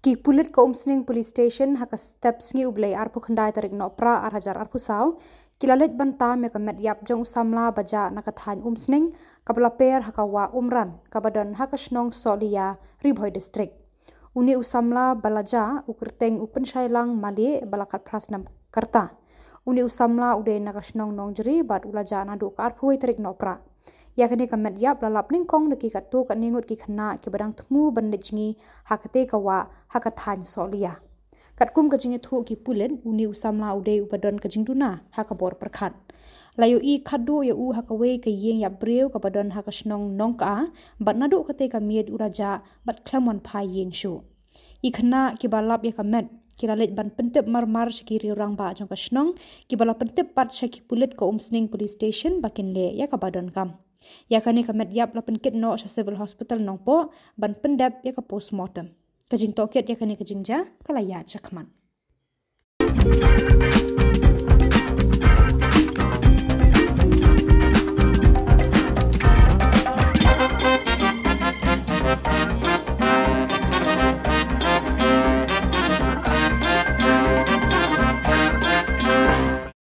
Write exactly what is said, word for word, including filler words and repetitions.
Ki pulit ka Umsning Police Station ha ka step sngi U Blei arphew khyndai tarik Nohprah ar hajar arphew saw ki la leit ban tam ïa ka met ïap jong u samla ba jah na ka thaiñ Umsning, kaba la per ha ka wah Umran, kaba don ha ka shnong Sohliya, Ri Bhoi District. Une u samla ba la jah u kyrteng u Pynshailang Mali, ba la khatphra snem ka rta. Une u samla u dei na ka shnong Nongjri bad u la jah naduh ka arphew wei tarik Nohprah. Ïa kane ka met ïap la lap nyngkong da ki katto katne ngut ki khynnah kiba dang thmu ban leit jngi ha katei ka wah ha ka thaiñ Sohliya. Katkum ka jingïathuh ki pulit, une u samla u dei uba don ka jingduna ha ka bor pyrkhat. La ïohi khatduh ïa u ha kawei ka ïing ïap briew kaba don ha ka shnong Nongkha, bad naduh katei ka miet u la jah bad khlem wan phai ïing shuh. Ki khynnah kiba lap ïa ka met ki la leit ban pyntip marmar sha ki riew rangbah jong ka shnong, kiba la pyntip pat sha ki pulit ka Umsning Police Station ba kin leh ïa kaba donkam. Ïa kane ka met ïap la pynkit noh sha Civil Hospital Nongpoh ban pyndep ïa ka postmortem. Ka jingtohkit ïa kane ka jingjia ka la ïaid shakhmat.